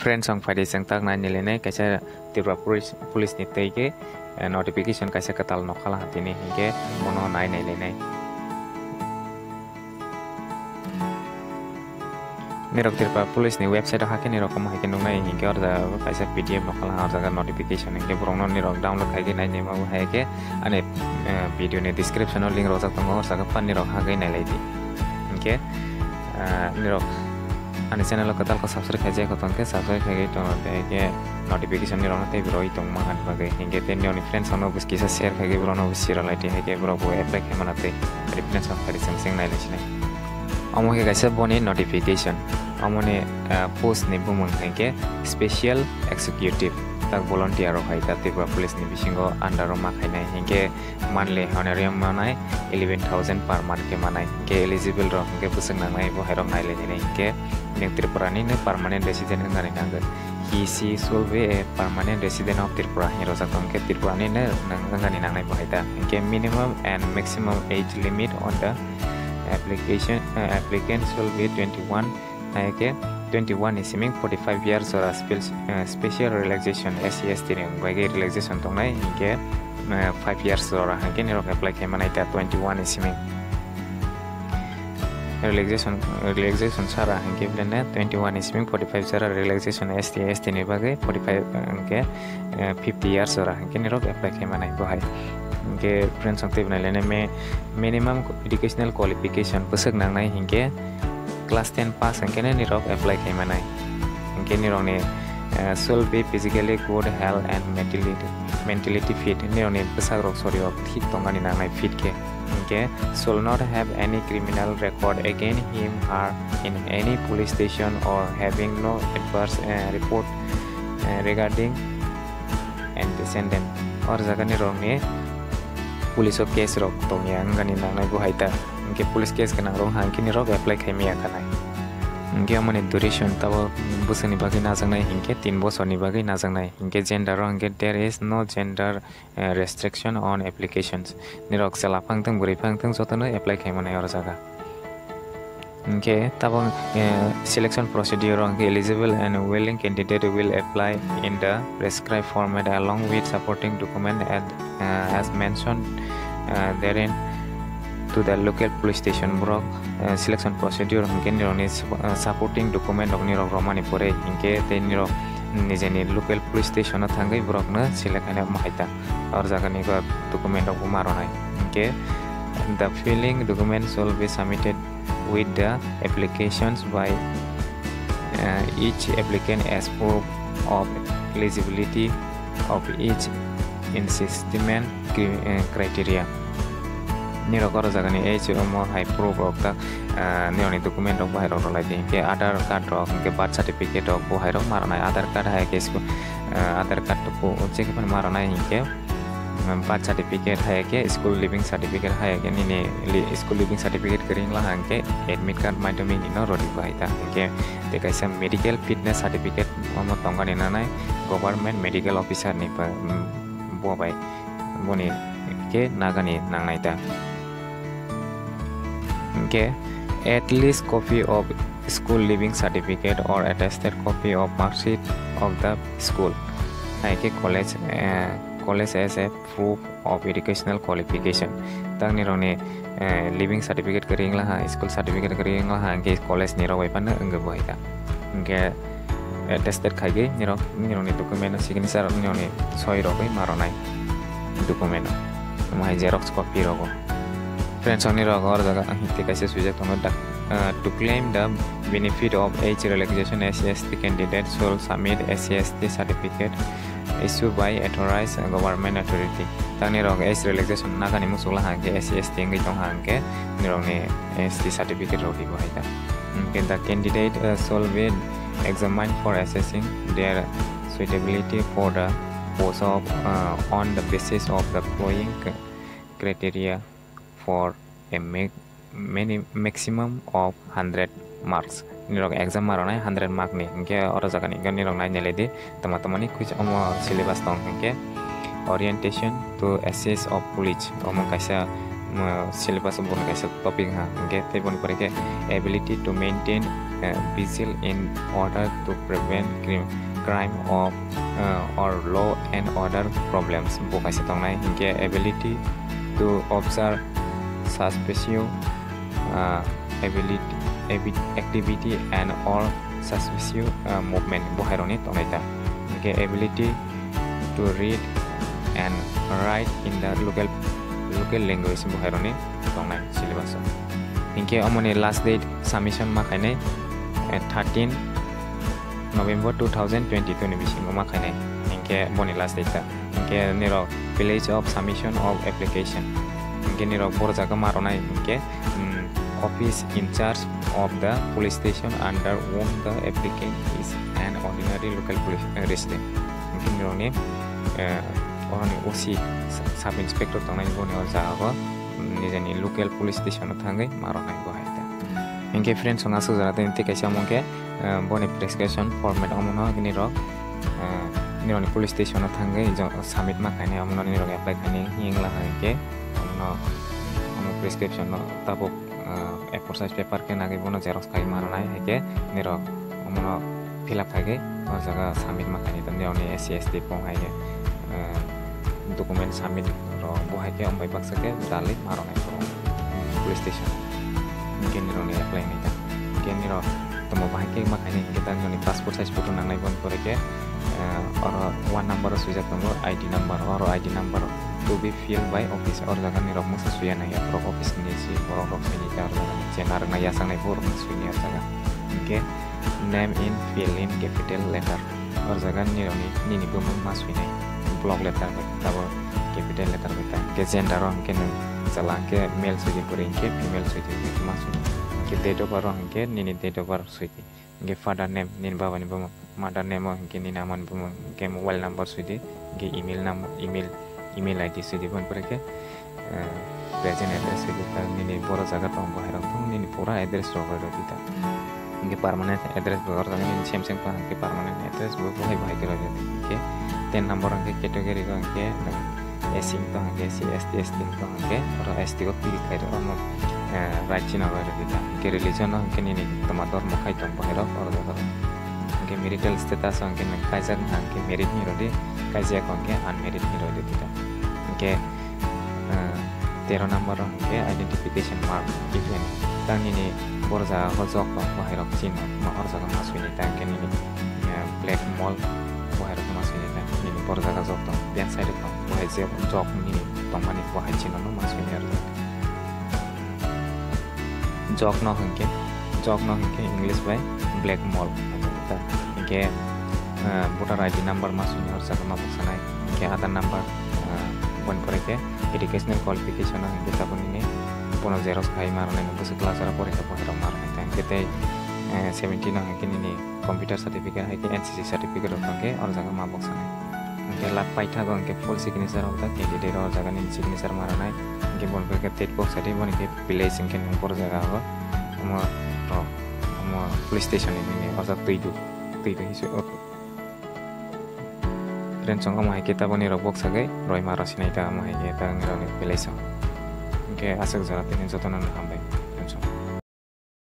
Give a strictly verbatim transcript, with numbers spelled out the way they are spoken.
Friends, ang phaidi chwng tak nai nailainai kaisa Tripura Police, Police ni twi khe, eh, notification kaisa kwtal nokha laha tini hinkhe bono nai nailainai. Nirok Tripura Police ni website o hakhe nirok omo hai khe nuknai hinkhe or jaga kaisa P D F nokha laha or jaga notification hinkhe borokno nirok download khai khe nai nai ma bo hai khe ani, eh, video ni description o link rojak tongo or jaga phan nirok hagwi nailaidi. Hinkhe, eh, nirok ani channel o kwtal khe subscribe khaijak khe tongkhe subscribe khaigwi tongo tei khe notification ni rokno tei roi tongma ani bagwi hinkhe tei nini friends rokno bo kisa share khaigwi borokno bo share lai tei hai khe borok bo apply khaimano tei reference rok phari chwng chwng nailaisinai. Omo khe kaisa boni notification. Omoni, ah, post ni bumung hinkhe special executive tak volunteer rok hai ta Tripura Police ni bisingo under o ma khainai hinkhe monthly honorarium manai eleven thousand per month khe manai. Hinkhe eligible rok hinkhe bwswk nangnai bo hai rok nailai nini hinkhe nwng Tripura ni nwng permanent resident wngani nangwk. He, she should be a permanent resident of Tripura hinwi rojak tong khe Tripura ni nwng wngani nangnai bo hai ta. Hinkhe minimum and maximum age limit on the application, uh, applicant should be twenty-one, hai khe twenty-one ni siming forty-five years jora spel-, eh, special relaxation S C S T ni wngwi relaxation tongnai hinkhe, eh, five years jora hinkhe nirok apply khai manai ta twenty-one ni siming. Relaxation, relaxation sara hinkhe belai twenty-one ni siming forty-five jora relaxation S T, S T ni bagwi forty-five, eh, hinkhe, eh, fifty years jora hinkhe nirok apply khai manai bo hai. Hinkhe friends, ang tei belai mi-, minimum educational qualification bwswk nangnai hinkhe class ten pass hinkhe nirok apply khai manai. Hinkhe nirokni, eh, should be physically good health and mentally, mentally fit. Nirokni bwsarok sorirok thik tongani nangnai fit khe. Hinkhe should not have any criminal record against him, her in any police station or having no adverse, eh, report, eh, regarding antecedent. Or jaga nirokni police o case rok tongya wngani nangnai bo hai ta. Hinkhe police case gwnang rok hinkhe nirok apply khai maya khanai. Hinkhe omoni duration tabo bwswkni bagwi najaknai hinkhe tin bosorni bagwi najaknai. Hinkhe gender o hinkhe there is no gender, eh, restriction on applications. Nirok chwla phang thung bwrwi phang thung jotono apply khai manai oro jaga. Hinkhe tabok, eh, selection procedure o hinkhe eligible and willing candidate will apply in the prescribed format along with supporting document as, eh, as mentioned, eh, therein to the local police station. Borok, eh, selection procedure hinkhe nirokni sup-, eh, supporting document rok nirok romani pore hinkhe tei nirok nijeni local police station o thangwi borokno select khaina mohai ta. Or jaga ni document rok bo ma rwnai. Hinkhe the following documents will be submitted with the applications by, uh, each applicant as proof of eligibility of each enlistment cri-, uh, criteria. Nirok oro jaga ni age omo hai proof rok ta, uh, nirokni document rok bo hai rok rwlai di. Hinkhe Aadhaar card rok, hinkhe birth certificate rok bo hai rok ma rwnai. Aadhaar card hai khe school, uh, Aadhaar card bo check ma rwnai hinkhe. Birth certificate hai khe school leaving certificate hai khe nini li-, school leaving certificate kwrwi wngla hang khe admit card madhyamik ni no rwdi bo hai ta. Hinkhe tei kaisa medical fitness certificate omo tongani nanai government medical officer ni pa, mm, bo bai boni khe nagani nangnai ta. Hinkhe at least copy of school leaving certificate or attested copy of mark sheet of the school hai khe college, eh, college as a proof of educational qualification. Tangni rokni, eh, leaving certificate kwrwi wngla ha, school certificate kwrwi wngla ha, hinkhe college ni rok bai phano wngwi bo hai ta. Hinkhe, eh, attested khaigwi nirok, nirokni document o signature, nirokni soi rogwi ma rwnai document o. Omo hai xerox copy rogo. Friends, ang nirok oro jaga ang tei kaisa swijak tongo da, eh, to claim the benefit of age relaxation, S C S T candidate should submit S C S T certificate issued by authorized government authority. Tang nirok age relaxation nagani muchungla hangkhe S C S T wngwi tong hangkhe nirokni S T certificate rok ribo hai ta. Hinkhe the candidate, uh, shall be examined for assessing their suitability for the post of, uh, on the basis of the following cr-, criteria for a ma-, many, maximum of hundred marks. Nirok exam ma rwnai hundred mark ni, hinkhe oro jaga ni hinkhe nirok nai nai lai di, tama tama ni quiz omo syllabus tong hinkhe orientation to assist of police, omo kaisa uh, syllabus o boni kaisa topic ha, hingke tei boni pore khe ability to maintain, uh, vigil in order to prevent crim-, crime of, uh, or law and order problems bo kaisa tongnai, hingke ability to observe suspicious, uh, ability, abi-, activity and all suspicious, uh, movement bo hai rokni tongnai ta, hingke ability to read and write in the local, local language bo hai rokni tongnai syllabus o. Hingke omoni last date submission ma khainai, eh, thirteen November two thousand twenty-two ni bisingo ma khainai. Hingke boni last date ta. Hingke nirok village of submission of application. Hingke nirok boro jaga ma ronai hingke, mm, office in charge of the police station under whom the applicant is an ordinary local police, eh, resident. Hingke nirokni, eh, oroni O C, sub inspector tongnai boni o jaga o, mm, nijeni local police station o thangwi ma ronai bo hai ta. Hingke friends, ang aswk jora tei tei kaisa omo khe, eh, boni prescription format omono nirok, eh, nirokni police station o thangwi jo-, submit ma khainai, omono nirok apply khainai hingla hai khe omono, omo prescription no tabuk, eh, A four size paper khe nagwi bono xerox khai ma rwnai, hai khe nirok omono fill up khai khe o jaga submit ma khainai, tei nirokni S C S T form hai khe, eh, document submit rok bo hai khe omo bai baksa khe dalwi ma rwnai. Police station. Hingke nirokni apply nai ta. Hingke nirok tamo bahai khe ma khainai hingke ta nirokni passport size photo nangnai boni pore khe, eh, oro one number o swijak tongo I D number, oro I D number to be filled by office, oro jaga nirok masa suya nai ya, borok office ni si borok rok sini ta oro jaga ni je narwknai yachaknai borok ni sini oro jaga. Hingke name in fill in capital letter. Oro jaga nirokni, nini bumung ma swinai. Block letter bai, tabuk capital letter bai ta. Hingke gender o hingke nwng chwla hingke male swidi, bwrwi hingke female swidi, hingke ma swinai. Hingke date of birth o hingke nini date of birth swidi. Hingke father name, nini baba ni bumung, mother name o hingke nini ama ni bumung, hingke mobile number swidi, hingke email number, email, email I D swidi, boni pore khe, eh, present address swidi ta, nini boro jaga tong bo hai rok tong, nini pura address rok roi rwdi ta. Hingke permanent address bo oro jaga nini sem sem tong hingke permanent address bo bo hai bo hai khe roi rwdi. Hingke ten number hingke category o hingke nwng S C tong hingke S C, S T, S T tong hingke oro S T o click khai rw omo, eh, right chini roi rwdi ta. Hingke religion o hingke nini toma dormo khai tong bo hai rok oro jaga rok. Hingke marital status o hingke nwng kaijak wngkha hingke married ni rodi, kaijak hingke unmarried ni rodi ta. Hingke, eh, tero number o hingke identification mark, even tang nini boro jaga o jok tong bo hai rok chini ma oro jaga ma swinai ta hingke nini, eh, black mole bo hai rok ma swinai ta nini boro jaga jok tong back side o tong bo hai je jok nini tongmani bo hai chini no ma swinai aro. Jok no hingke, jok no hingke English bai black mole. Hingke, eh, voter I D number ma swinai oro jaga ma bwkha nai. Hingke Aadhaar number, eh, boni pore khe educational qualification no hingke tabuk nini bono xerox khai ma rwnai, bwswk class oro porikha bo hai rok ma rwnai. Hingke tei, eh, seventeen no hingke nini computer certificate hai khe N C C certificate rok tong khe oro jaga ma bwkha nai. Hingke lak paithago hingke full signature rok ta candidate oro jaga nini signature ma rwnai. Hingke boni pore khe date bwkha di boni khe village hingke nini boro jaga o omo rok, omo police station ni nini oro jaga twi du, twi du hisui o. Friends, chwng omo hai khe taboni rok bok sagwi roi ma rw sinai ta, omo hai khe ta nirok ni village o. Hingke aswk jora tini jotono no hambai.